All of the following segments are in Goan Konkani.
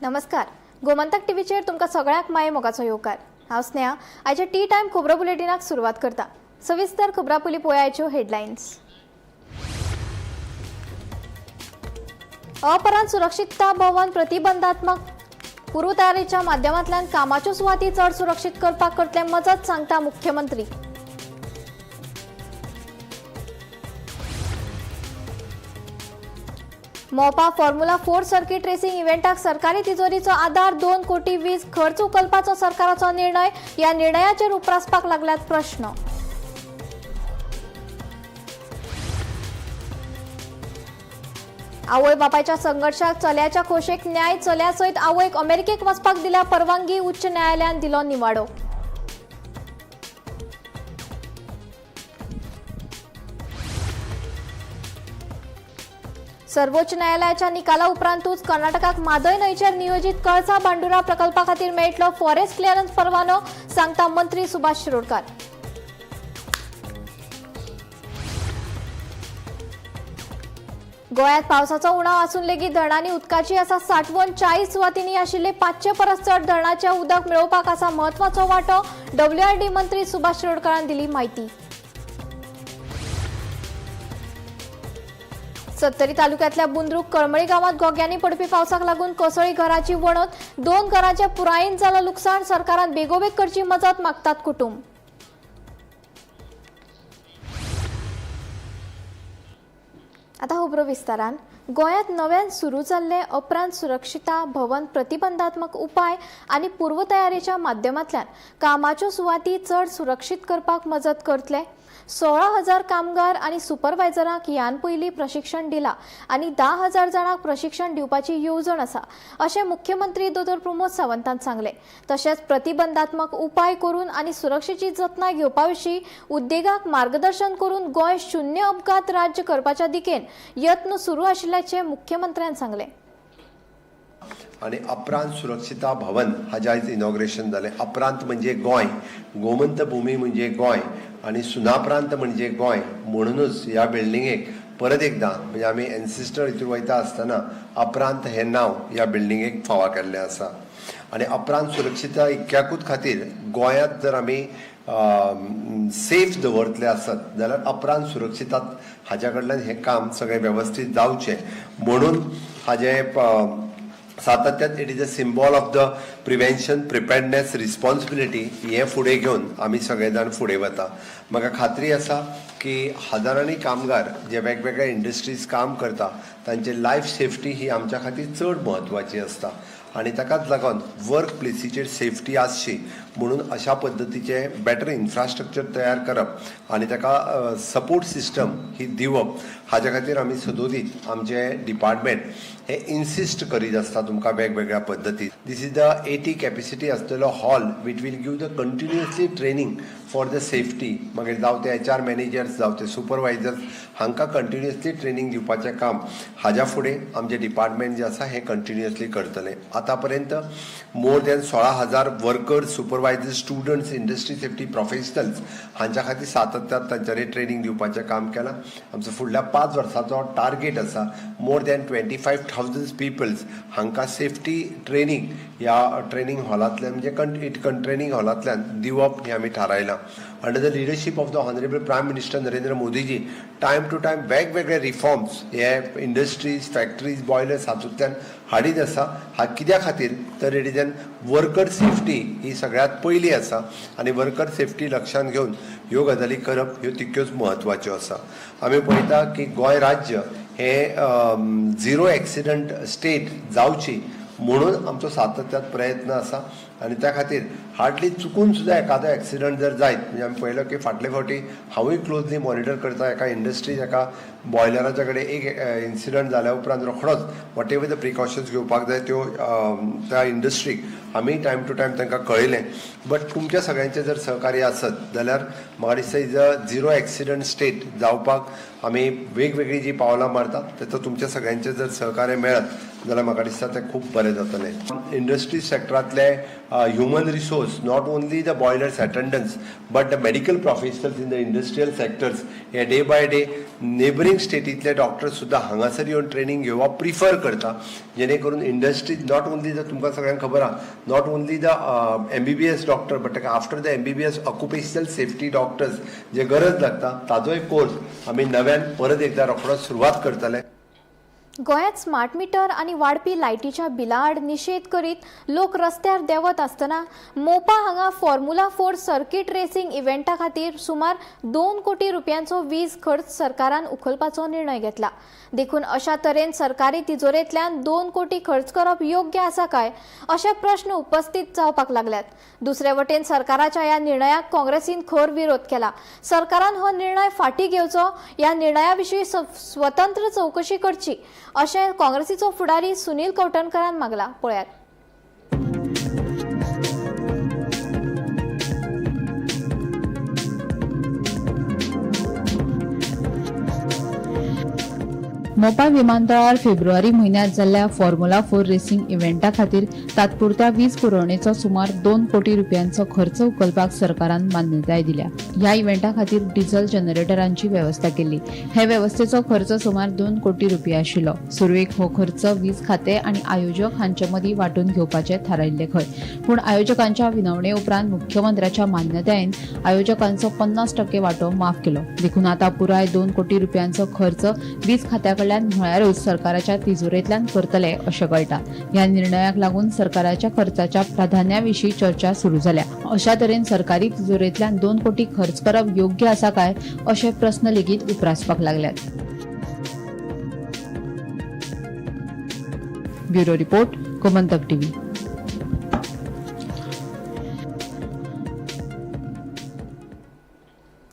नमस्कार, गोमंतक टीव्हीचेर तुमकां सगळ्यांक माये मोगाचो येवकार. हांव स्नेहा. आयच्या टी टायम खबरो बुलेटिनाक सुरवात करता. सविस्तर खबरां पयलीं पळयाच्यो हेडलायन्स. अपरांत सुरक्षितता भवन प्रतिबंधात्मक पूर्वतयारीच्या माध्यमांतल्यान कामाच्यो सुवाती चड सुरक्षीत करपाक करतले मजत, सांगता मुख्यमंत्री. मोपा फॉर्म्युला 4 सर्किट रेसिंग इव्हेंटाक सरकारी तिजोरीचो आधार 2 कोटी 20 खर्च उखलपाचो सरकाराचो निर्णय. ह्या निर्णयाचेर उप्रासपाक लागल्यात प्रश्न. आवय बापायच्या संघर्षाक चल्याच्या खोशेक न्याय. चल्या सयत आवयक अमेरिकेक वचपाक दिल्या परवानगी. उच्च न्यायालयान दिलो निवाडो. सर्वोच्च न्यायालयाच्या निकाला उपरांतूच कर्नाटकाक म्हादय न्हंयचेर नियोजीत कळसा भांडुरा प्रकल्पा खातीर मेळटलो फॉरेस्ट क्लिअरन्स परवानो, सांगता मंत्री सुभाष शिरोडकार. गोंयांत पावसाचो उणाव आसून लेगीत धरणांनी उदकाची आसा साठवण. 40 सुवातींनी आशिल्ले 500 परस चड धरणाचें उदक मेळोवपाक आसा म्हत्वाचो वांटो. डब्ल्यूआरडी मंत्री सुभाष शिरोडकारान दिली म्हायती. सत्तरी तालुक्यातल्या बुंद्रुक कळमळी गांवात घोग्यांनी पडपी पावसाक लागून कोसळी घराची वणत. 2 घरांचे पुरायेन जालां लुकसाण. सरकारान बेगोबेग करची मजत मागतात कुटुंब. आता खबरो विस्तारान. गोंयांत नव्यान सुरू जाल्ले अपरांत सुरक्षिता भवन प्रतिबंधात्मक उपाय आनी पूर्वतयारेच्या माध्यमांतल्यान कामाच्यो सुवाती चड सुरक्षीत करपाक मजत करतले. 16,000 कामगार आनी सुपरवायझरांक ह्यान पयलीं प्रशिक्षण दिलां आनी 10,000 जाणांक प्रशिक्षण दिवपाची येवजण आसा, अशें मुख्यमंत्री दोतोर प्रमोद सावंतान सांगलें. तशेंच प्रतिबंधात्मक उपाय करून आनी सुरक्षेची जतनाय घेवपा विशीं उद्देगाक मार्गदर्शन करून गोंय शून्य अपघात राज्य करपाच्या दिकेन यत्न सुरू आशिल्ल्याचें मुख्यमंत्र्यान सांगलें. आनी अपरांत सुरक्षिता भवन हाजें आयज इनॉग्रेशन जालें. अपरांत म्हणजे गोंय, गोमंत भूमी म्हणजे गोंय आनी सुनाप्रांत म्हणजे गोंय, म्हणुनूच ह्या बिल्डिंगेक परत एकदां म्हणजे आमी एन्सिस्टर हितून वयता आसतना अपरांत हें नांव ह्या बिल्डिंगेक फावो केल्लें आसा. आनी अपरांत सुरक्षिता इतक्याकूच खातीर गोंयांत जर आमी सेफ दवरतले आसत जाल्यार अपरांत सुरक्षितात हाज्या कडल्यान हें काम सगळें वेवस्थीत जावचें म्हणून हाजें सातत्यान it is a symbol of the prevention, preparedness, responsibility हें फुडें घेवन आमी सगळे जाण फुडें वता. म्हाका खात्री आसा की हजारांनी कामगार जे वेगवेगळ्या इंडस्ट्रीज काम करता तांचे लायफ सेफ्टी ही आमच्या खातीर चड म्हत्वाची आसता आनी ताकाच लागून वर्क प्लेसीचेर सेफ्टी आसची म्हणून अशा पद्दतीचें बेटर इन्फ्रास्ट्रक्चर तयार करप आनी ताका सपोर्ट सिस्टम ही दिवप हाज्या खातीर आमी सदोदीत आमचें डिपार्टमेंट हे इन्सिस्ट करीत आसता तुमकां वेगवेगळ्या पद्दतीन. This is the 80 capacity आसतलो hall which will give the continuously training for the safety. मागीर जावं ते एच आर मॅनेजर्स, जावं ते सुपरवायजर्स, हांकां कंटिन्युअसली ट्रेनींग दिवपाचें काम हाज्या फुडें आमचें डिपार्टमेंट जें आसा हें कंटिन्युअसली करतलें. आतां पर्यंत more than 16,000 workers, supervisors, students, industry safety professionals हांच्या खातीर सातत्यान तांच्यांनी ट्रेनींग दिवपाचें काम केलां. आमचो फुडल्या 5 वर्सांचो टार्गेट आसा मोर दॅन 25,000 पिपल्स हांकां सेफ्टी ट्रेनींग ह्या ट्रेनींग हॉलांतल्यान म्हणजे ट्रेनींग हॉलांतल्यान दिवप हें आमी थारायलां. Under the leadership of the honourable prime minister Narendra Modiji time to time वेगवेगळे रिफॉर्म्स हे इंडस्ट्रीज, फॅक्टरीज, बॉयलर्स हातूंतल्यान हाडीत आसा. हा कित्या खातीर तर it is an worker safety ही सगळ्यांत पयली आसा आनी वर्कर सेफ्टी लक्षांत घेवन ह्यो गजाली करप ह्यो तितक्योच म्हत्वाच्यो आसा. आमी पळयता की गोंय राज्य हें झिरो एक्सिडंट स्टेट जावची म्हणून आमचो सातत्यात प्रयत्न आसा आनी त्या खातीर हार्डली चुकून सुद्दां एखादो एक्सिडंट जर जायत म्हणजे आमी पळयलो की फाटले फावटी हांवूय क्लोजली मॉनिटर करता एका इंडस्ट्रीज एका बॉयलराच्या कडेन एक इन्सिडंट जाल्या उपरांत रोखडोच what ever the precautions घेवपाक जाय त्यो त्या इंडस्ट्रीक आमी टायम टू टायम तांकां कळयलें. बट तुमच्या सगळ्यांचें जर सहकार्य आसत जाल्यार म्हाका दिसता is a zero accident state जावपाक आमी वेगवेगळीं जीं पावलां मारतात तेचो तुमच्या सगळ्यांचें जर सहकार्य मेळत जाल्यार म्हाका दिसता तें खूब बरें जातलें. इंडस्ट्री सेक्टरांतले human resource, not only the boilers attendants but the medical professionals in the industrial sectors hey day by day neighbouring स्टेटींतले doctors सुद्दां हांगासर येवन ट्रेनींग घेवप प्रिफर करता, जेणे करून इंडस्ट्री not only the, तुमकां सगळ्यांक खबर आहा, not only the MBBS doctor but ताका after the MBBS occupational safety doctors जे गरज लागता ताजोय कोर्स आमी नव्यान परत एकदां रोखडोच सुरवात करतले. गोंयांत स्मार्ट मिटर आनी वाडपी लायटीच्या बिलां आड निशेध करीत लोक रस्त्यार देंवत आसतना मोपा हांगा फॉर्म्युला 4 सर्किट रेसिंग इव्हेंटा खातीर सुमार 2 कोटी रुपयांचो वीज खर्च सरकारान उखलपाचो निर्णय घेतला. देखून अशा तरेन सरकारी तिजोरेंतल्यान 2 कोटी खर्च करप योग्य आसा काय अशे प्रश्न उपस्थित जावपाक लागल्यात. दुसरे वटेन सरकाराच्या ह्या निर्णयाक काँग्रेसीन खर विरोध केला. सरकारान हो निर्णय फाटीं घेवचो, ह्या निर्णया विशीं स्वतंत्र चवकशी करची अशें काँग्रेसीचो फुडारी सुनील कवठणकरान मागला. पळयात. मोपा विमानतळार फेब्रुवारी म्हयन्यांत जाल्ल्या फॉर्म्युला 4 रेसिंग इव्हेंटा खातीर तात्पुरत्या वीज पुरवणेचो सुमार 2 कोटी रुपयांचो खर्च उखलपाक सरकारान मान्यताय दिल्या. ह्या इव्हेंटा खातीर डिझल जनरेटरांची वेवस्था केल्ली. हे वेवस्थेचो खर्च सुमार 2 कोटी रुपया आशिल्लो. सुरवेक हो खर्च वीज खाते आनी आयोजक हांचे मदीं वांटून घेवपाचें थारायिल्लें खंय, पूण आयोजकांच्या विनवणे उपरांत मुख्यमंत्र्याच्या मान्यतायेन आयोजकांचो 50% वांटो माफ केलो. देखून आतां पुराय 2 कोटी रुपयांचो खर्च वीज खात्या कडल्यान म्हळ्यारूच सरकाराच्या तिजोरेंतल्यान करतले अशें कळटा. ह्या निर्णयाक लागून सरकाराच्या खर्चाच्या प्राधान्या विशीं चर्चा सुरू जाल्या. अशा तरेन सरकारी तिजोरेंतल्यान 2 कोटी खर्च करप योग्य आसा काय अशे प्रस्न लेगीत उप्रासपाक लागल्यात. Bureau report, Gomantak TV.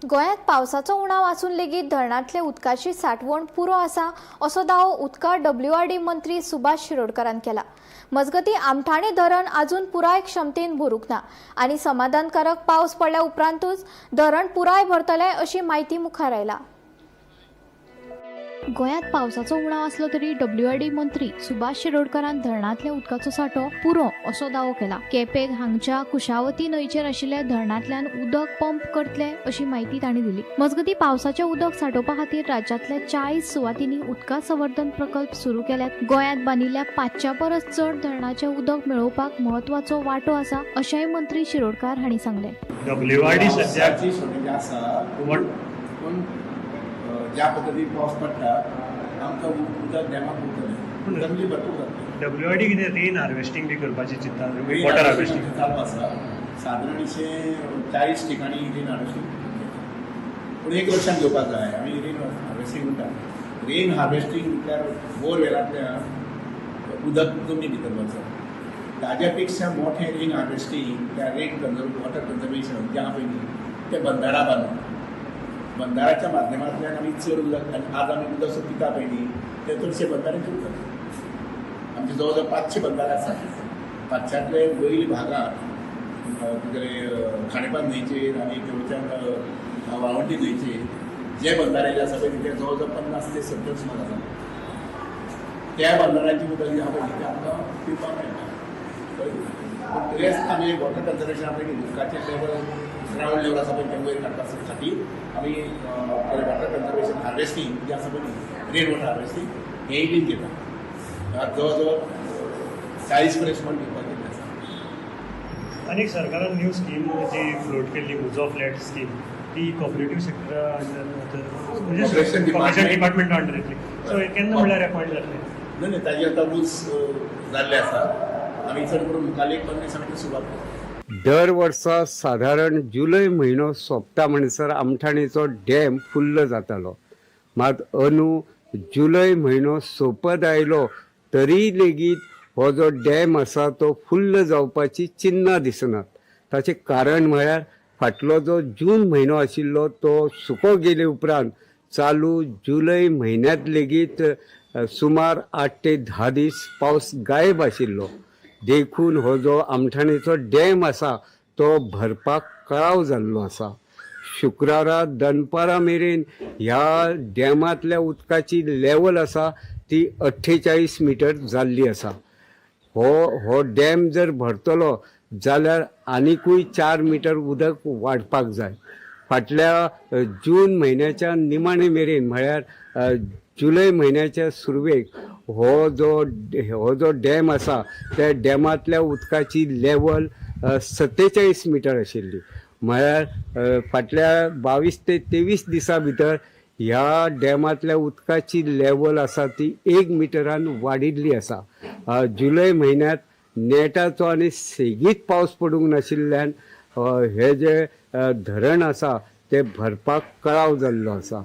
गोंयांत पावसाचो उणाव आसून लेगीत धरणांतले उदकाची सांठवण पुरो आसा असो दावो उदका WRD मंत्री सुभाष शिरोडकरान केला. मजगतीं आमठाणे धरण अजून पुराय क्षमतेन भरूंक ना आनी समाधानकारक पावस पडल्या उपरांतूच धरण पुराय भरतले अशी म्हायती मुखार आयला. गोंयांत पावसाचो उणाव आसलो तरी WRD मंत्री सुभाष शिरोडकरान धरणांतल्या उदकाचो सांठो पुरो असो दावो केला. केपें हांगच्या कुशावती न्हंयचेर आशिल्ल्या धरणांतल्यान उदक पंप करतले अशी म्हायती तांणी दिली. मजगतीं पावसाचें उदक सांठोवपा खातीर राज्यांतल्या 40 सुवातींनी उदका संवर्धन प्रकल्प सुरू केल्यात. गोंयांत बांदिल्ल्या 500 परस चड धरणाचें उदक मेळोवपाक म्हत्वाचो वांटो आसा अशेंय मंत्री शिरोडकार हांणी सांगलें. WRD सद्याक ज्या पद्दतीन पावस पडटा आमकां उदक डॅमाक उरतलें, जमनी भरपूर जातली. WRD कितें रेन हार्वेस्टिंग बी करपाची चिंता, वॉटर हार्वेस्टिंग चालू आसा. सादारणशे 40 ठिकाणी रेन हार्वेस्टिंग, पूण एक लक्षात घेवपाक जाय, आमी रेन हार्वेस्टिंग म्हणटा. रेन हार्वेस्टिंग म्हटल्यार बोरवेलांतल्यान उदक जमनी भितर वचप, ताज्या पेक्षा मोठें रेन हार्वेस्टिंग म्हटल्यार रेन वॉटर कन्जर्वेशन जें आहा पळय न्ही तें बंदारा बांदप. बंदाराच्या माध्यमांतल्यान आमी चड उदक, आनी आज आमी उदक सोंपिता पळय न्ही तें चडशे बंदाऱ्यांचे उदक. आमचे जवळ जवळ 500 बंदारे आसात. 500तले वयल्या भागांत तुगेले खाणेपान न्हंयचेर आनी तेवच्यान वाळवंटी न्हंयचेर जे बंदारे जे आसा पळय ते जवळ जवळ 50 ते 70 सुमार आसा. त्या बंदाऱ्यांची उदक जें आहा पळय न्ही तें आमकां पिवपाक मेळटा. पूण तरी आसतना आमी वॉटर कन्जर्वेशन आहा पळय न्ही, उदकाचें लेवल ग्रावंड लेवल आसा पळय तें वयर काडपा खातीर आमी वॉटर कन्जर्वेशन हार्वेस्टिंग जें आसा पळय न्ही, रेन वॉटर हार्वेस्टिंग हेंय बीन घेता. जवळ जवळ 40 पर्यंत सुमार घेवपाक गेल्लें आसा. आनी सरकारान न्यू स्कीम जी फ्लोट केल्ली उजो फ्लॅट स्कीम, ती कॉपरेटीव सेक्टरा अंडर, म्हणजे कॉर्पोरेशन डिपार्टमेंटा अंडर येतली. सो केन्ना म्हणल्यार अपॉयंट जातले? न्हय न्हय, ताजे आतां रूल्स जाल्ले आसा. आमी चड करून मुखाल्ले 1-15 दिसांनी सुरवात करतले. दर वर्सा सादारण जुलय म्हयनो सोंपता म्हणसर आमठाणेचो डॅम फुल्ल जातालो. मात अंदू जुलय म्हयनो सोंपत आयलो तरी लेगीत हो जो डॅम आसा तो फुल्ल जावपाची चिन्नां दिसनात. ताचें कारण म्हळ्यार फाटलो जो जून म्हयनो आशिल्लो तो सुको गेले उपरांत चालू जुलय म्हयन्यांत लेगीत सुमार 8 ते 10 दीस पावस गायब आशिल्लो. देखून हो जो आमठाणेचो डॅम आसा तो भरपाक कळाव जाल्लो आसा. शुक्रारा दनपारा मेरेन ह्या डॅमांतल्या उदकाची लेवल आसा ती 48 मिटर जाल्ली आसा. हो डॅम जर भरतलो जाल्यार आनिकूय 4 मिटर उदक वाडपाक जाय. फाटल्या जून म्हयन्याच्या निमाणे मेरेन म्हळ्यार जुलय म्हयन्याच्या सुरवेक हो जो डॅम आसा त्या डॅमांतल्या उदकाची लेवल 47 मिटर आशिल्ली. म्हळ्यार फाटल्या 22 ते 23 दिसां भितर ह्या डॅमांतल्या उदकाची लेवल आसा ती 1 मिटरान वाडिल्ली आसा. जुलय म्हयन्यांत नेटाचो आनी सेगीत पावस पडूंक नाशिल्ल्यान हे जे धरण आसा ते भरपाक कळाव जाल्लो आसा.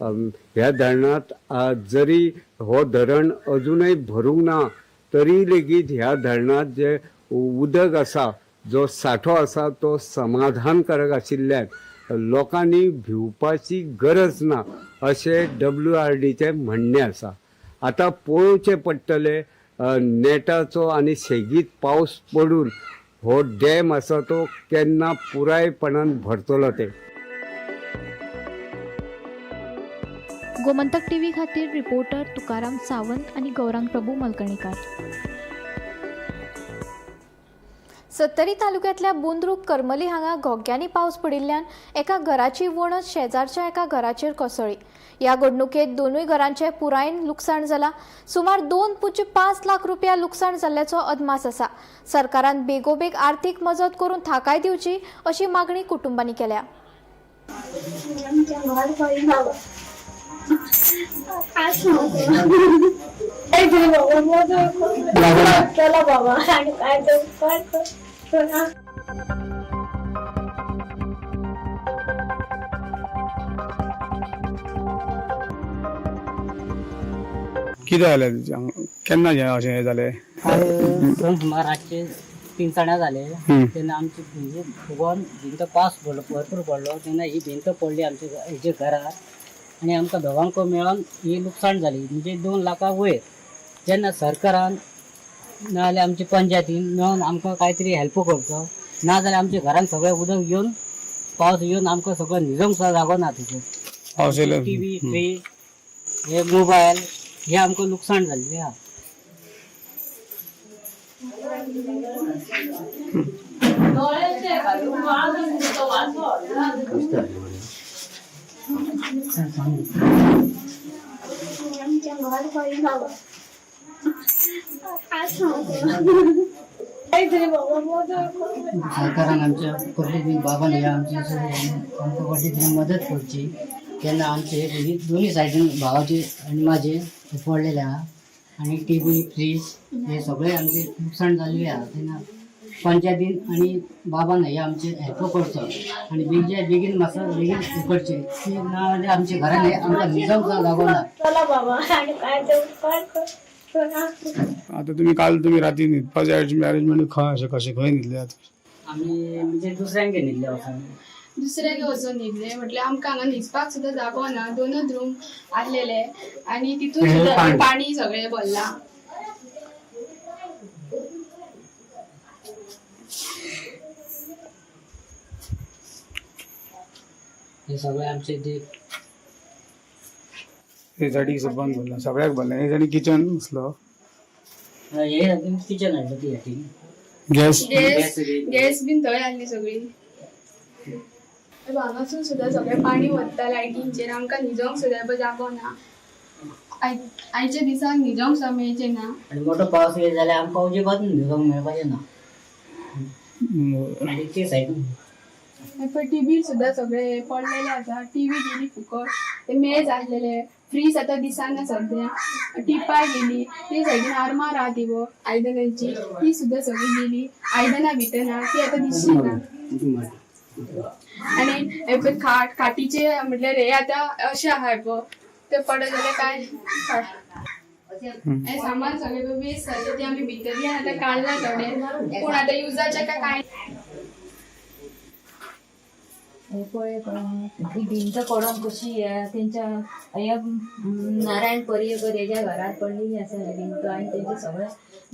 ह्या धरणांत जरी हो धरण अजुनय भरूंक ना तरी लेगीत ह्या धरणांत जे उदक आसा, जो सांठो आसा तो समाधानकारक आशिल्ल्यान लोकांनी भिवपाची गरज ना अशें WRDचें म्हणणें आसा. आतां पळोवचें पडटलें नेटाचो आनी सेगीत पावस पडून हो डॅम आसा तो केन्ना पुरायपणान भरतलो ते. गोमंतक टीव्ही खातीर रिपोर्टर तुकाराम सावंत आनी गौरांग प्रभू मलकणीकार. सत्तरी तालुक्यांतल्या बुंद्रूक करमली हांगा घोग्यांनी पावस पडिल्ल्यान एका घराची वणत शेजारच्या एका घराचेर कोसळ्ळी. ह्या घडणुकेत दोनूय घरांचें पुरायेन लुकसाण जाला. सुमार 2.5 लाख रुपया लुकसाण जाल्ल्याचो अदमास आसा. सरकारान बेगोबेग आर्थीक मजत करून थाकाय दिवची अशी मागणी कुटुंबांनी केल्या. कितें जालें केन्ना हें अशें हें जालें? सुमार रातचे 3 जाणां जाले तेन्ना आमची म्हणजे फुगोन भिंत पावस पडलो, भरपूर पडलो तेन्ना ही भिंत पडली आमच्या हेजे घरार आनी आमकां दोगांक मेळोन ही लुकसाण जाली म्हणजे 2 लाखां वयर. जेन्ना सरकारान नाजाल्यार आमची पंचायतीन मेळोन आमकां कांय तरी हेल्प करचो, नाजाल्यार आमच्या घरान सगळें उदक येवन पावस येवन आमकां सगळें न्हिजोंक सुद्दां जागो ना. तितून टीव्ही, फ्रीज, हे मोबायल हे आमकां लुकसाण जाल्लें आहा. सरकारान आमच्या कसली बाबान हे आमची आमकां कसली तरी मदत करची. तेन्ना आमचे हे दोन्ही सायडीन भावाचे आनी माझे पडलेले आहा आनी टीव्ही, फ्रीज हे सगळे आमचे लुकसाण जाल्ले आहा. तेन्ना पंचायतीन आनी बाबान हे आमचे हेल्प करचो आनी बेगीन बेगीन मातसो बेगीन हे करचे की ना जाल्यार आमच्या घरान हे आमकां न्हिजोंक सुद्दां जागो ना. आतां तुमी काल तुमी राती न्हिदपाचें अरेंजमेंट खंय अशें कशें खंय न्हिदले आतां? आमी म्हणजे दुसऱ्यांगे न्हिदले वचोन, दुसऱ्यागे वचून न्हिदले. म्हटल्यार आमकां हांगा न्हिजपाक सुद्दां जागो ना. 2 रूम आसलेले आनी तितून सुद्दां पाणी सगळें भरलां. हे सगळे आमचे ते हे सायडीक बंद भरलां, सगळ्याक भरलें. हे सायडीक किचन आसलो, हे किचन हाडलं ती हातीन गॅस गॅस गॅस बीन थंय आसली सगळी. हांगासून सुद्दां सगळें पाणी वता लायटींचेर. आमकां न्हिजोंक सुद्दां जागो ना. आयच्या दिसाक न्हिजोंक सुद्दां मेळचें ना. आनी मोठो पावस येयलो जाल्यार आमकां अजिबात न्हिजोंक मेळपाचें ना. आनी ते सायडीन पळय टीव्ही सुद्दां सगळे पडलेले आसा. टीव्ही गेली फुकट, ते मेज आसलेले, फ्रीज आतां दिसना सद्या, टिपाय गेली. ते सायडीन आरमार आहा ती गो आयदनांची, ती सुद्दां सगळी गेली. आयदनां भितर ना, ती आतां दिसची ना. आनी हे पळय खाट, खाटीचे म्हटल्यार हे आतां अशें आहा पळय, ते पडत जाल्यार काय हे सामान सगळें वेस्ट जालें. ते आमी भितरल्यान आतां काडलां थोडें, पूण आतां युजाचें काय कांय. पळय ही भिंत पडोन कशी तेंच्या ह्या नारायण पर्येकर हेज्या घरात पडलेली आसा ही भिंत आनी तेंचे सगळें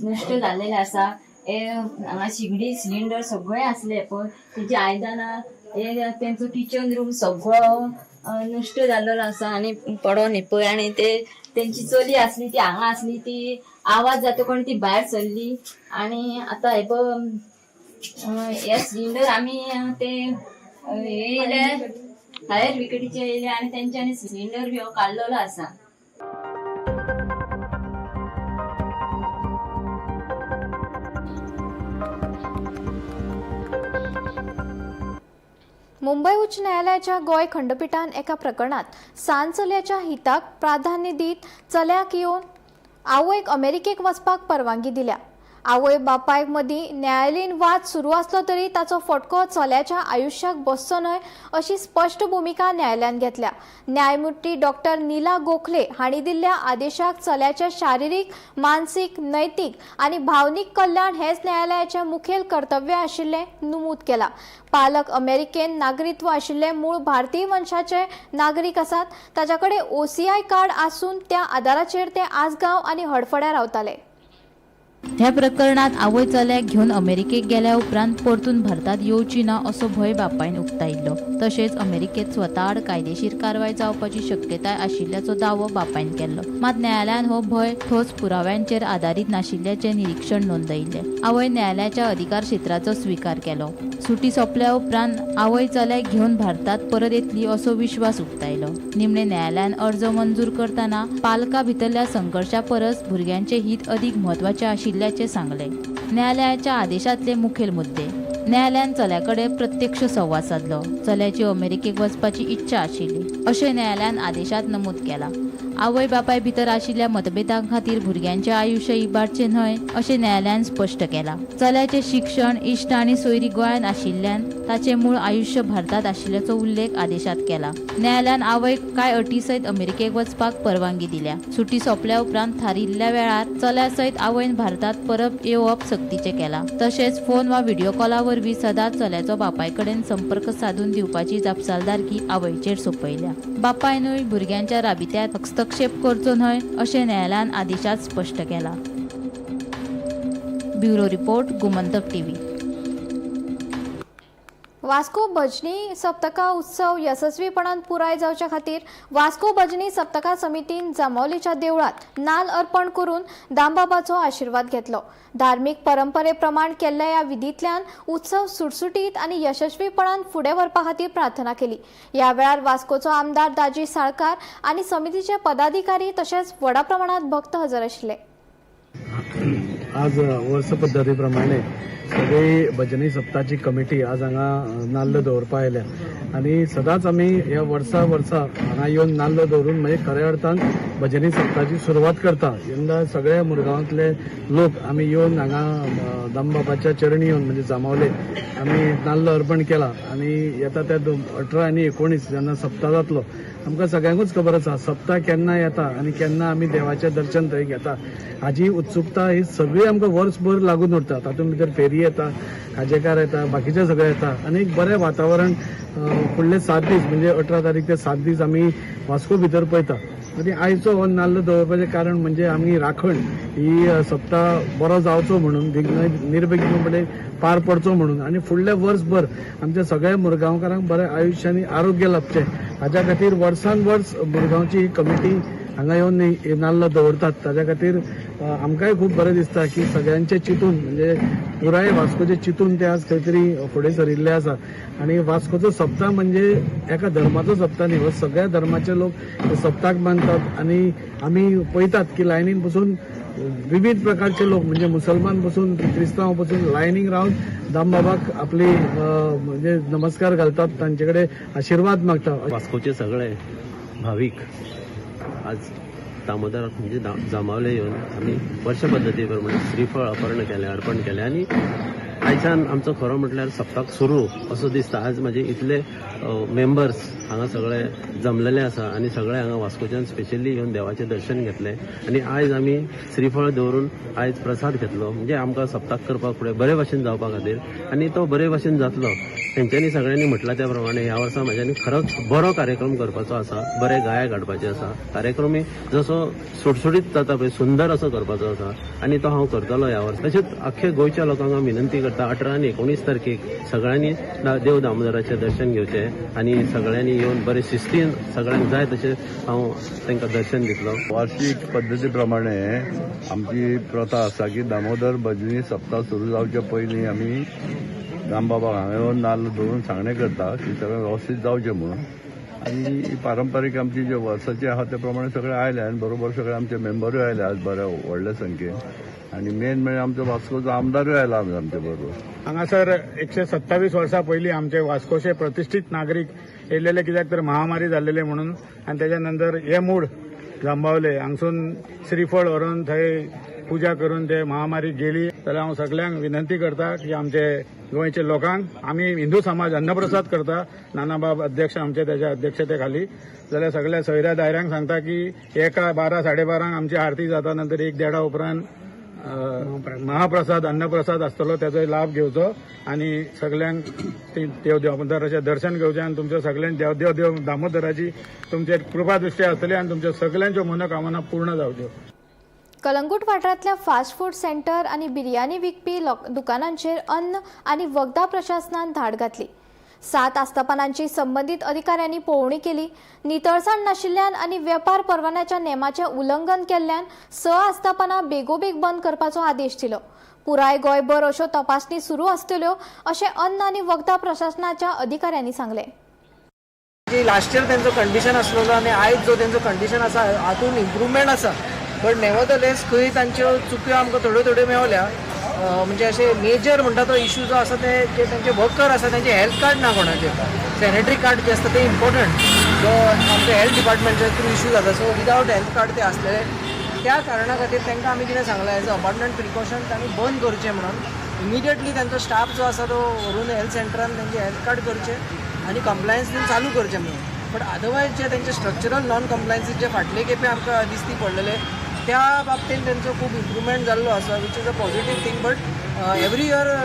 नश्ट जाल्लेलें आसा. हे हांगा शिगडी सिलिंडर सगळे आसले पळय, तेजी आयदनां, हे तेंचो किचन रूम सगळो नश्ट जाल्लो आसा आनी पडोन हे पळय. आनी ते तेंची चली आसली ती हांगा आसली, ती आवाज जातकून ती भायर सरली. आनी आतां हे पळय हे सिलिंडर आमी ते हे येयले फायर ब्रिगेडीचे येयले आनी तेंच्यांनी सिलिंडर बी हो काडलेलो आसा. मुंबय उच्च न्यायालयाच्या गोंय खंडपीठान एका प्रकरणात सान चल्याच्या हिताक प्राधान्य दीत चल्याक येवन आवयक अमेरिकेक वचपाक परवानगी दिल्या. आवय बापायक मदीं न्यायालयीन वाद सुरू आसलो तरी ताचो फटको चल्याच्या आयुश्याक बसचो न्हय अशी स्पश्ट भुमिका न्यायालयान घेतल्या. न्यायमूर्ती डॉक्टर नीला गोखले हांणी दिल्ल्या आदेशाक चल्याचे शारिरीक, मानसीक, नैतीक आनी भावनीक कल्याण हेच न्यायालयाचें मुखेल कर्तव्य आशिल्लें नमूद केलां. पालक अमेरिकेन नागरिकत्व आशिल्ले मूळ भारतीय वंशाचे नागरीक आसात. ताच्या कडेन OCI card आसून त्या आदाराचेर ते आसगांव आनी हडफड्यां रावताले. ह्या प्रकरणात आवय चल्याक घेवन अमेरिकेक गेल्या उपरांत परतून भारतात येवची ना असो भंय बापायन उक्तायल्लो. तशेंच अमेरिकेत स्वता आड कायदेशीर कारवाय जावपाची शक्यताय आशिल्ल्याचो दावो बापायन केल्लो. मात न्यायालयान हो भंय ठोस पुराव्यांचेर आदारीत नाशिल्ल्याचें निरीक्षण नोंदयिल्लें. आवय न्यायालयाच्या अधिकार क्षेत्राचो स्विकार केलो. सुटी सोंपल्या उपरांत आवय चल्याक घेवन भारतात परत येतली असो विश्वास उक्तायलो. निमणे न्यायालयान अर्ज मंजूर करतना पालका भितरल्या संघर्शा परस भुरग्यांचे हित अदीक म्हत्वाचें आशिल्ल्याचें सांगलें. न्यायालयाच्या आदेशांतले मुखेल मुद्दे. न्यायालयान चल्याकडे प्रत्यक्ष संवाद सादलो. चल्याची अमेरिकेक वचपाची इच्छा आशिल्ली अशें न्यायालयान आदेशांत नमूद केलां. आवय बापाय भितर आशिल्ल्या मतभेदां खातीर भुरग्यांचें आयुश्य इबाडचें न्हय अशें न्यायालयान स्पश्ट केलां. चल्याचें शिक्षण, इश्ट आनी सोयरी गोंयांत आशिल्ल्यान ताचें मूळ आयुश्य भारतांत आशिल्ल्याचो उल्लेख आदेशांत केला. न्यायालयान आवयक कांय अटी सयत अमेरिकेक वचपाक परवानगी दिल्या. सुटी सोंपल्या उपरांत थारिल्ल्या वेळार चल्या सयत आवयन भारतांत परत येवप सक्तीचें केलां. तशेंच फोन वा व्हिडिओ कॉला वरवीं सदांच चल्याचो बापाय कडेन संपर्क सादून दिवपाची जापसालदारकी आवयचेर सोंपयल्या. बापायनूय भुरग्यांच्या राबित्यांत हस्तक्षेप करचो न्हय अशें न्यायालयान आदेशांत स्पश्ट केलां. Bureau report, Gomantak TV. Vasco भजनी सप्तका उत्सव यशस्वीपणान पुराय जावच्या खातीर वास्को भजनी सप्तका समितीन जांबावलेच्या देवळांत नाल अर्पण करून दामबाबाचो आशिर्वाद घेतलो. धार्मीक परंपरे प्रमाण केल्ल्या ह्या विधींतल्यान उत्सव सुटसुटीत आनी यशस्वीपणान फुडें व्हरपा खातीर प्रार्थना केली. ह्या वेळार वास्कोचो आमदार दाजी साळकार आनी समितीचे पदाधिकारी तशेंच व्हडा प्रमाणांत भक्त हजर आशिल्ले. आज वर्स पद्दती प्रमाणे सगळी भजनी सप्ताची कमिटी आज हांगा नाल्ल दवरपा आयल्या आनी सदांच आमी ह्या वर्सा वर्सा हांगा येवन नाल्ल दवरून म्हणजे खऱ्या अर्थान भजनी सप्ताची सुरवात करता. यंदा सगळ्या मुरगांवांतले लोक आमी येवन हांगा दामबाबाच्या चरणी येवन म्हणजे जांबावले आमी नाल्ल अर्पण केला आनी येता त्या 18 आनी 19 जेन्ना सप्ता जातलो आमकां सगळ्यांकूच खबर आसा सप्ता केन्ना येता आनी केन्ना आमी देवाचें दर्शन थंय घेता हाजी उत्सुकता ही सगळी आमकां वर्सभर लागून उरता. तातूंत भितर फेरी येता, खाजेकार येता, बाकीचे सगळे येता आनी एक बरें वातावरण फुडले 7 दीस म्हणजे 18 तारीख ते 7 दीस आमी वास्को भितर पळयता. आनी आयचो हो नाल्ल दवरपाचें कारण म्हणजे आमी राखण ही सप्ता बरो जावचो म्हणून, निर्विघ्नपणे पार पडचो म्हणून आनी फुडले वर्सभर आमच्या सगळ्या मुरगांवकारांक बरें आयुश्य आनी आरोग्य लाभचें हाज्या खातीर वर्सान वर्स मुरगांवची ही कमिटी हांगा येवन नाल्ल दवरतात. ताज्या खातीर आमकांय खूब बरें दिसता की सगळ्यांचें चिंतून म्हणजे पुराय वास्कोचें चिंतून ते आज खंय तरी फुडें सरिल्ले आसा. आनी वास्कोचो सप्ता म्हणजे एका धर्माचो सप्ता न्ही, हो सगळ्या धर्माचे लोक सप्ताक मानतात आनी आमी पळयतात की लायनीन बसून विविध प्रकारचे लोक म्हणजे मुसलमान बसून क्रिस्तांव बसून लायनीक रावन दामबाबाक आपली म्हणजे नमस्कार घालतात, तांचे कडेन आशिर्वाद मागता. वास्कोचे सगळे भावीक आज दामोदर म्हणजे जांबावले येवन आमी वर्ष पद्दती प्रमाणे श्रीफळ अर्पण केलें, अर्पण केलें आनी आयच्यान आमचो खरो म्हटल्यार सप्तक सुरू असो दिसता. आज म्हजे इतले मेंबर्स हांगा सगळे जमलेले आसा आनी सगळे हांगा वास्कोच्यान स्पेशली येवन देवाचें दर्शन घेतलें आनी आयज आमी श्रीफळ दवरून आयज प्रसाद घेतलो. म्हणजे आमकां सप्तक करपाक फुडें बरे भाशेन जावपा खातीर आनी तो बरे भाशेन जातलो तेंच्यांनी सगळ्यांनी म्हटलां त्या प्रमाणे ह्या वर्सा म्हाज्यांनी खरोच बरो कार्यक्रम करपाचो आसा, बरे गायक हाडपाचे आसा, कार्यक्रमूय जसो सुटसुटीत जाता पळय सुंदर असो करपाचो आसा आनी तो हांव करतलो ह्या वर्सा. तशेंच अख्खे गोंयच्या लोकांक हांव विनंती करता. करता, 18 आनी 19 तारखेक सगळ्यांनी देव दामोदराचें दर्शन घेवचें आनी सगळ्यांनी येवन बरे शिस्तीन सगळ्यांक जाय तशें हांव तांकां दर्शन दितलो. वार्षिक पद्दती प्रमाणे आमची प्रथा आसा की दामोदर भजनी सप्ताह सुरू जावचे पयलीं आमी दामबाबाक हांगा येवन नाल्ल दवरून सांगणें करता की सगळें वेवस्थीत जावचें म्हणून. आनी पारंपारीक आमची जे वर्साची आहा ते प्रमाणे सगळे आयले आनी बरोबर सगळे आमचे मेंबरूय आयले आज बऱ्या व्हडल्या संख्येन. आनी मेन म्हणजे आमचो वास्कोचो आमदारूय आयला आमचे बरोबर. हांगासर 127 वर्सां पयलीं आमचे वास्कोचे प्रतिश्ठीत नागरीक येयलेले, कित्याक तर महामारी जाल्लेले म्हणून. आनी तेच्या नंतर हे मूड जांबावले हांगसून श्रीफळ व्हरून थंय पुजा करून ते महामारी गेली. जाल्यार हांव सगल्यांक विनंती करता की आमचे गोंयच्या लोकांक, आमी हिंदू समाज अन्नप्रसाद करता, नानाबाब अध्यक्ष आमचे त्याच्या अध्यक्षते खाली, जाल्यार सगळ्या सोयऱ्या दायऱ्यांक सांगता की 1, 12, 12:30 आमची आरती जाता, नंतर 1, 1:30 उपरांत महाप्रसाद अन्नप्रसाद आसतलो, त्याचो लाभ घेवचो आनी सगल्यांक देव दामोदराचें दर्शन घेवचें आनी तुमच्या सगल्यांक देव देव देव दामोदराची तुमचेर कृपा दृश्टी आसतली आनी तुमच्यो सगल्यांच्यो मनोकामना पूर्ण जावच्यो. कलंगूट वाठारांतल्या फास्ट फूड सेंटर आनी बिर्याणी विकपी दुकानांचेर अन्न आनी वखदां प्रशासनान धाड घातली. 7 आस्थापनांची संबंदीत अधिकाऱ्यांनी पळोवणी केली. नितळसाण नाशिल्ल्यान आनी वेपार परवान्याच्या नेमाचें उल्लंघन केल्ल्यान 6 आस्थापनां बेगोबेग बंद करपाचो आदेश दिलो. पुराय गोंयभर अश्यो तपासणी सुरू आसतल्यो अशें अन्न आनी वखदां प्रशासनाच्या अधिकाऱ्यांनी सांगलें. लास्ट इयर तेंचो कंडिशन आसलेलो आनी आयज जो तेंचो कंडिशन आसा हातून इम्प्रुवमेंट आसा, बट नेवरदलेस खंय तांच्यो चुक्यो आमकां थोड्यो थोड्यो मेवल्या. म्हणजे अशें मेजर म्हणटा तो इशू जो आसा ते जे तेंचे वर्कर आसा तेंचे हेल्थ कार्ड ना कोणाचे, सॅनिटरी कार्ड जे आसता ते इम्पॉर्टंट, जो आमच्या हेल्थ डिपार्टमेंटच्या थ्रू इशू जाता. सो विदावट हेल्थ कार्ड ते आसलेले, त्या कारणा खातीर तांकां आमी कितें सांगलां एज अ अपार्टमेंट प्रिकॉशन तांणी बंद करचें म्हणून. इमिडिएटली तांचो स्टाफ जो आसा तो व्हरून हेल्थ सेंटरान तेंचे हेल्थ कार्ड करचें आनी कंप्लायन्स बीन चालू करचें म्हणून. बट अदरवायज जे तेंचे स्ट्रक्चरल नॉन कंप्लायन्सीस जे फाटले खेपे आमकां दिसती पडलेले त्या बाबतीन तेंचो खूब इम्प्रुवमेंट जाल्लो आसा, which is a positive thing. But every year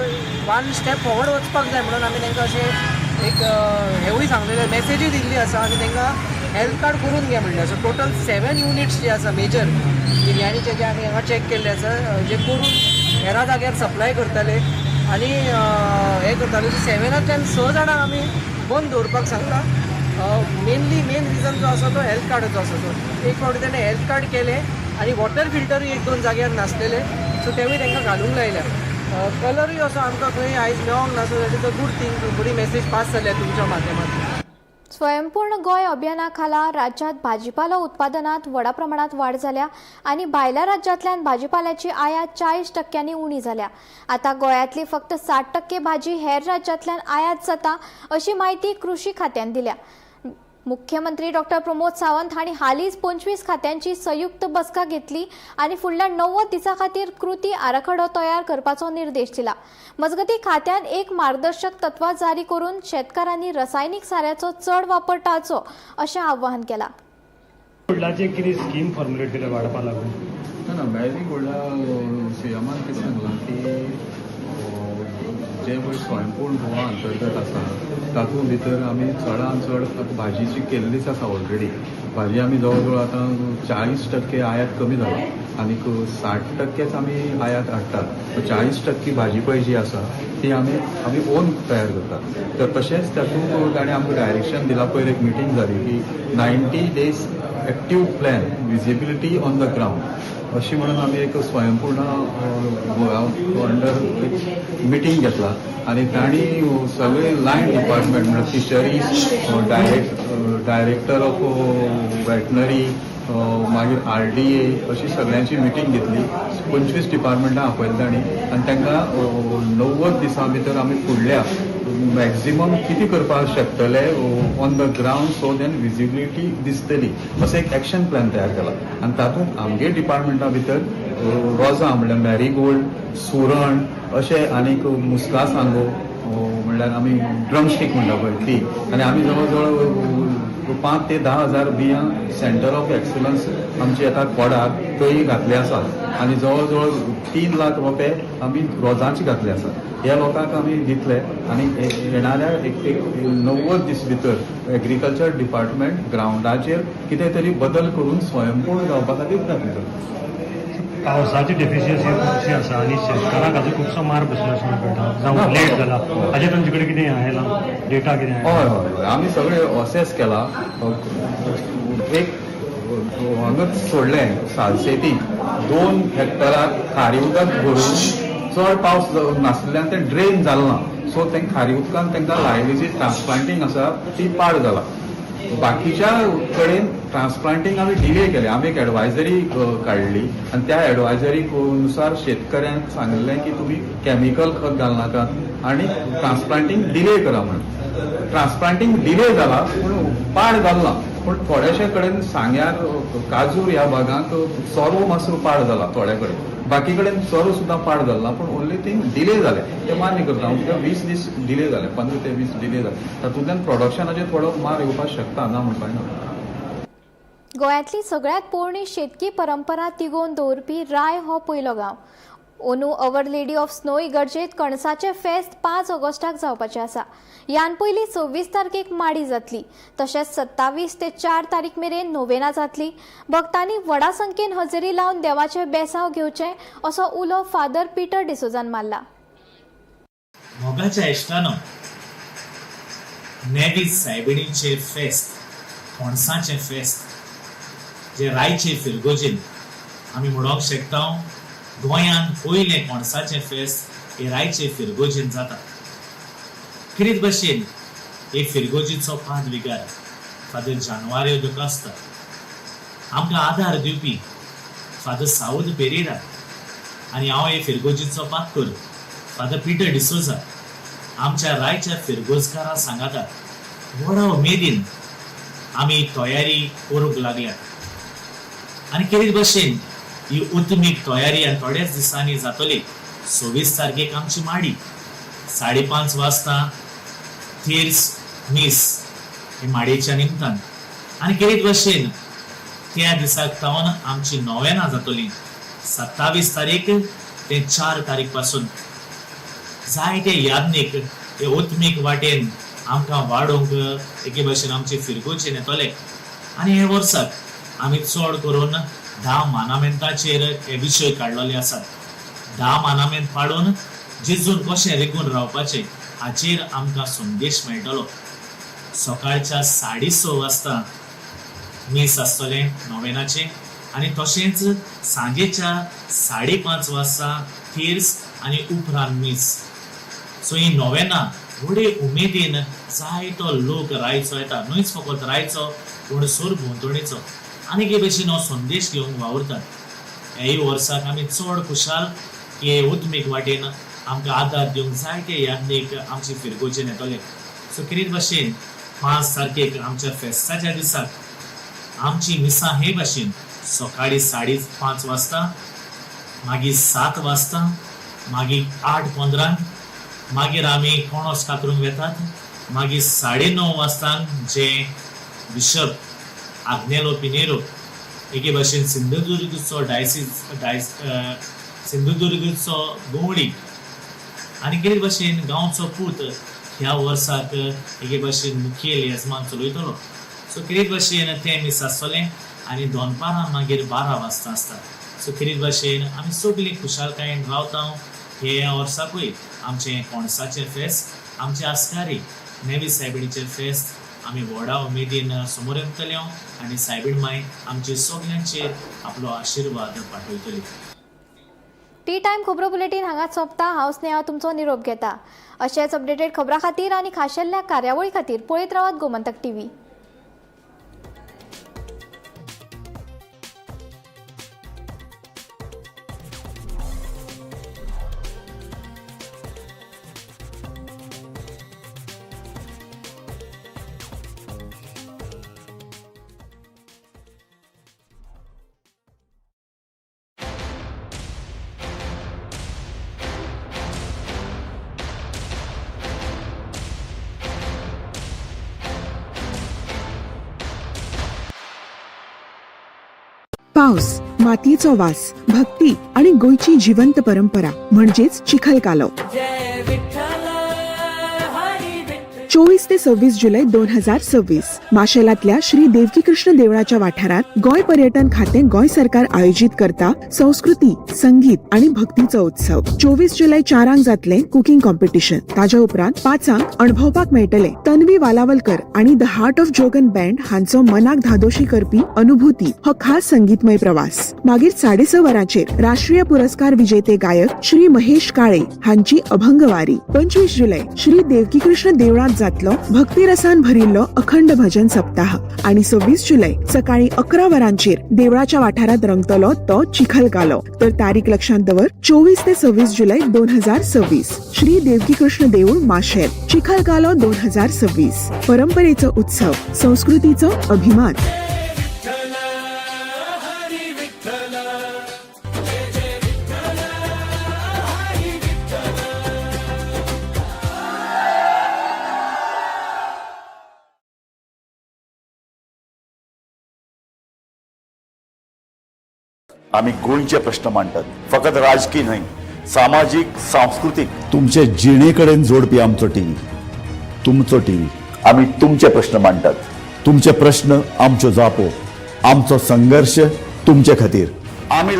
one step forward वचपाक जाय म्हणून आमी तांकां अशें एक हेवूय सांगलेलें, मॅसेजूय दिल्ली आसा आनी तांकां हेल्थ कार्ड करून घे म्हणलें. सो टोटल 7 युनिट्स जे आसा मेजर बिर्याणीचे जे आमी हांगा चॅक केल्ले आसा, जे करून हेरा जाग्यार सप्लाय करताले आनी हें करताले. सो 7 6 जाणांक आमी बंद दवरपाक सांगला. मेनली मेन रिजन जो आसा तो हेल्थ कार्डाचो आसा. तो एक फावटी तेणें हेल्थ कार्ड केलें आनी वॉटर फिल्टरूय 1-2 जाग्यार नासलेले, सो तेवूय तांकां घालूंक लायल्या. कलरूय असो आमकां खंय आयज मेळोंक ना, so that is a good thing. बरी मॅसेज पास जाल्या तुमच्या माध्यमांतल्यान. स्वयंपूर्ण गोंय अभियाना खाला राज्यांत भाजीपालो उत्पादनात व्हडा प्रमाणात वाड जाल्या आनी भायल्या राज्यांतल्यान भाजीपाल्याची आयात 40% उणी जाल्या. आतां गोंयांतली फक्त 60% भाजी हेर राज्यांतल्यान आयात जाता अशी म्हायती कृषी खात्यान दिल्या. मुख्यमंत्री डॉक्टर प्रमोद सावंत हांणी हालींच 25 खात्यांची संयुक्त बसका घेतली आनी फुडल्या 90 दिसां खातीर कृती आराखडो तयार करपाचो निर्देश दिला. मजगतीं खात्यान एक मार्गदर्शक तत्वां जारी करून शेतकारांनी रसायनीक साऱ्याचो चड वापर टाळचो अशें आवाहन केलां. गोल्डाचे कितें स्कीम फॉर्मुलेट केल्या वाडपा लागून? ना, मॅरीगोल्डा सीएमान कितें सांगलां की जे पळय स्वयंपूर्ण गोवा अंतर्गत आसा तातूंत भितर आमी चडान चड आतां भाजीची केल्लीच आसा ऑलरेडी. भाजी आमी जवळ जवळ आतां 40% आयात कमी जाला आनीक 60% आमी आयात हाडटात. 40% भाजी पळय जी आसा ती आमी आमी ओन तयार करतात. तर तशेंच तातूंत ताणें आमकां डायरेक्शन दिलां, पयर एक मिटींग जाली की 90 days active plan visibility on the ground अशी म्हणून आमी एक स्वयंपूर्ण गोवा अंडर एक मिटींग घेतला आनी तांणी सगळे लायन डिपार्टमेंट म्हणल्यार फिशरीज, डायरेक्टर ऑफ वेटनरी, मागीर RDA अशी सगळ्यांची मिटींग घेतली. 25 डिपार्टमेंटां आपयलें तांणी आनी तांकां 90 दिसां भितर आमी फुडल्या मॅक्झिमम कितें करपाक शकतले on the ground so then visibility दिसतली असो एक एक्शन प्लॅन तयार केला. आनी तातूंत आमगे डिपार्टमेंटा भितर रोजां म्हणल्यार मॅरीगोल्ड, सुरण अशें आनीक मुस्का सांगो म्हणल्यार आमी ड्रमस्टीक म्हणटा पळय ती, आनी आमी जवळ जवळ 5 ते 10 हजार बियां सेंटर ऑफ एक्सलन्स आमची येता कोडाक थंय घातले आसात आनी जवळ जवळ 3 लाख रुपये आमी रोजांचे घातले आसात. ह्या लोकांक आमी दितले आनी येणाऱ्या एक 90 दीस भितर एग्रीकल्चर डिपार्टमेंट ग्रावंडाचेर कितें तरी बदल करून स्वयंपूर्ण जावपा खातीर प्रयत्न करता. पावसाची डेफिशियन्सी खुबशी आसा आनी शेतकारांक हाजो खुबसो मार बसला अशें कळटा, जावं लेट जाला, हाजेर तुमचे कडेन कितें आयलां डेटा कितें? हय हय हय, आमी सगळे असेस केला. एक हांगाच सोडलें सालसेती 2 हेक्टराक खारी उदक भरून चड पावस नासल्यान तें ड्रेन जालें ना, सो तें खारी उदकान तांकां लायली जी ट्रान्सप्लांटींग आसा ती पाड जाला. बाकीच्या कडेन ट्रान्सप्लांटींग आमी डिले केलें. आमी एक एडवायजरी काडली आनी त्या एडवायजरी नुसार शेतकऱ्यांक सांगलें की तुमी केमिकल खत घालनाकात आनी ट्रान्सप्लांटींग डिले करा म्हणून. ट्रान्सप्लांटींग डिले जाला पूण पाड जालें ना. पूण थोड्याशे कडेन सांग्यार काजूर ह्या भागांत सोरो मातसो पाड जाला थोड्या कडेन, बाकी कडेन सोरो सुद्दां पाड जालो ना, पूण ओन्ली थिंग डिले जालें तें मान्य करता हांव. कित्याक 20 दीस डिले जाले, 15 ते 20 डिले जाले, तातूंतल्यान प्रोडक्शनाचेर थोडो मार येवपाक शकता, ना म्हणपाक ना. गोंयांतली सगळ्यांत पोरणी शेतकी परंपरा तिगोवन दवरपी राय हो पयलो गांव. अंदू our lady of snow इगर्जेत कणसाचें फेस्त 5 ऑगस्टाक जावपाचें आसा. ह्यान पयलीं 26 तारखेक माडी जातली, तशेंच 27 ते 4 तारीख मेरेन नोवेना जातली. भक्तांनी व्हडा संख्येन हजेरी लावन देवाचें बेसांव घेवचें असो उलो फादर पिटर डिसोजान मारला. मोगाच्या इश्टानो, नेवीस सायबिणीचें फेस्त, कणसाचें फेस्त जे रायचे फिरगोजेन आमी म्हणोंक शकता, गोंयांत पयलें कणसाचें फेस्त हे रायचे फिरगोजेन जाता. खेरीत भशेन हे फिरगोजीचो पाद विगार फादर जानवारियो दकास्ता, आमकां आदार दिवपी फादर सावद पेरेरा आनी हांव हे फिरगोजीचो पादकर फादर पिटर डिसोजा आमच्या रायच्या फिरगोजकारां सांगाता व्हडा उमेदीन आमी तयारी करूंक लागल्यात. आनी खेरीत भशेन ही उत्मीक तयारी आनी थोड्याच दिसांनी जातली. 26 तारखेक आमची माडी 5:30 वाजता थेर्स मीस हे माडयेच्या निमतान. आनी खेरीत भशेन त्या दिसाक तावन आमची नोवेना जातली 27 तारीख ते 4 तारीख पासून. जायते याज्ञीक हे उत्मीक वाटेन आमकां वाडोवंक एके भशेन आमचे फिरगोचेन येतले. आनी हे वर्साक आमी चड करून 10 मानामेंताचेर हे विशय काडलेले आसात. 10 मानामेंत पाडून जेजून कशें रिगून रावपाचें हाचेर आमकां संदेश मेळटलो. सकाळच्या 6:30 वाजता मीस आसतलें नोवेनाचें आनी तशेंच सांजेच्या 5:30 वाजता थेर्स आनी उपरांत मीस. सो ही नोवेना व्हडे उमेदीन जायतो लोक रायचो येता, न्हूच फकत रायचो पूण सोर भोंवतणीचो आनी एके भशेन हो संदेश घेवंक वावुरतात. ह्याय वर्साक आमी चड खुशाल की उत्मीक वाटेन आमकां आदार दिवंक जायते याज्ञीक आमचे फिरगोजेन येतले. सो खेरीत भशेन 5 तारखेक आमच्या फेस्ताच्या दिसाक आमची मिसां हे भशेन सकाळी 5:30 वाजता, मागीर 7 वाजता, मागीर 8:15, मागीर आमी कोणोस कातरूंक वेतात, मागीर 9:30 वाजता जे बिशप आग्नेलो पिनेरो एके भशेन सिंधुदुर्गचो डायसीस डायस सिंधुदुर्गचो गवळी आनी खेरीत भशेन गांवचो पूत ह्या वर्साक एके भशेन मुखेल येजमान चलयतलो. सो खेरीत भशेन तें मीस आसतलें आनी दनपारां मागीर 12 वाजता आसता. सो खेरीत भशेन आमी सगळीं खुशालकायेन रावता. हे वर्साकूय आमचें कोणसाचें फेस्त, आमचें आस्कारी नेवी सायबिणीचें फेस्त आमी व्हडा उमेदीन समोर येतले आनी सायबीण माय आमचे सगल्यांचेर आपलो आशिर्वाद पाठयतली. टी टायम खबरो बुलेटीन हांगाच सोंपता. हांव स्नेहा तुमचो निरोप घेता. अशेच अपडेटेड खबरां खातीर आनी खाशेल्ल्या कार्यावळी खातीर पळयत रावात गोमंतक टीव्ही. पावस, मातयेचो वास, भक्ती आणि गोंयची जिवंत परंपरा म्हणजेच चिखल कालो. 24 ते 26 जुलय 2026 माशेलांतल्या श्री देवकीकृष्ण देवळाच्या वाठारात गोंय पर्यटन खातें गोंय सरकार आयोजीत करता संस्कृती, संगीत आणि भक्तीचो उत्सव. 24 जुलय 4 जातले कुकिंग कॉम्पिटिशन. ताज्या उपरांत 5 अणभवपाक मेळटले तन्वी वालावलकर आणि the heart of Jogan band हांचो मनाक धादोशी करपी अनुभूती हो खास संगीतमय प्रवास. मागीर 6:30 वरांचेर राष्ट्रीय पुरस्कार विजेते गायक श्री महेश काळे हांची अभंगवारी. 25 जुलय श्री देवकीकृष्ण देवळात जातलो भक्तिरसान भरिल्लो अखंड भजन सप्ताह आणि 26 जुलय सकाळी 11 वरांचेर देवळाच्या वाठारात रंगतलो तो चिखलकालो. तर तारीख लक्षात दवर, 24 ते 26 जुलय 2026, श्री देवकीकृष्ण देऊळ माशेल, चिखलकालो 2026. परंपरेचो उत्सव, संस्कृतीचो अभिमान. आमी गोंयचे प्रश्न मांडटात, फकत राजकी न्हय, सामाजीक, सांस्कृतीक, तुमचे जिणे कडेन जोडपी आमचो टीव्ही, तुमचो टीव्ही. आमी तुमचे प्रश्न मांडटात, तुमचे प्रश्न आमच्यो जापो, आमचो संघर्श तुमचे खातीर. आमी